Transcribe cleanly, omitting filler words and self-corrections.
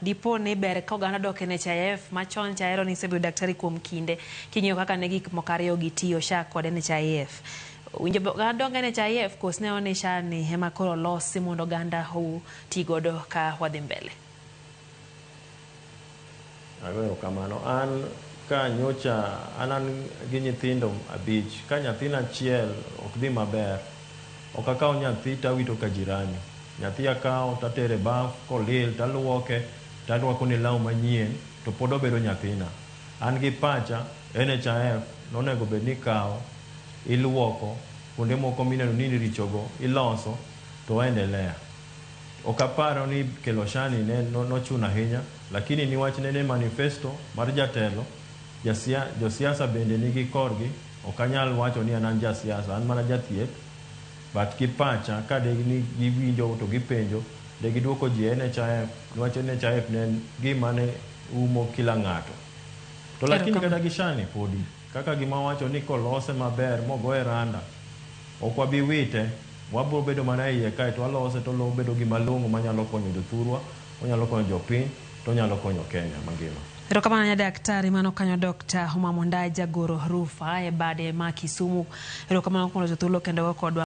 Dipo ni ber ka oganda dok e NHIF machon cha ahero ni isebedo daktari kuom kinde king'iyo kaka ne gik moko ariyogi tiyo SHA kod NHIF. Winjo oganda dong e NHIF kos neno ni SHA ni ema koro olosi mondo oganda oti godo ka wadhi mbele. Ago erokamano. An ka nyocha an an gi nyithindo abich. Ka nyathina achiel ok dhi maber, ok akaw nyathi tawito ka jirani. Nyathi akawo tatere baf kolil taluoke tarwakone law manyien to pod obedo nyathina. An gi pacha NHIF nonego bed ni ikawo iluoko kuonde moko mineno ni richogo iloso to waendelea. Ok aparo ni kelo SHA ni ne nochuno ahinya lakini niwach nene manifesto mar jatelo josiasa bende nigi korgi ok anyal wacho ni an an jasiasa an mana jathieth but gi pacha ka de ni giwinjo to gipenjo de giduoko ji e NHIF niwach NHIF ne en gima ne umo kila ng'ato. To lakini kata gi SHA ni podi kaka gima wacho ni kolose maber mogoye randa ok wabi wite wabro bedo mana e iye kae to walose to obedo gima long'o manyalo konyo jothurwa, onyalo konyo jopiny to onyalo konyo Kenya mangima. Erokamano nya daktari mano kanyo Dr. Omamo Ndai jagoro Rufa e bade ma Kisumu. Erokamano kuom loso thuolo kendo go kodwa.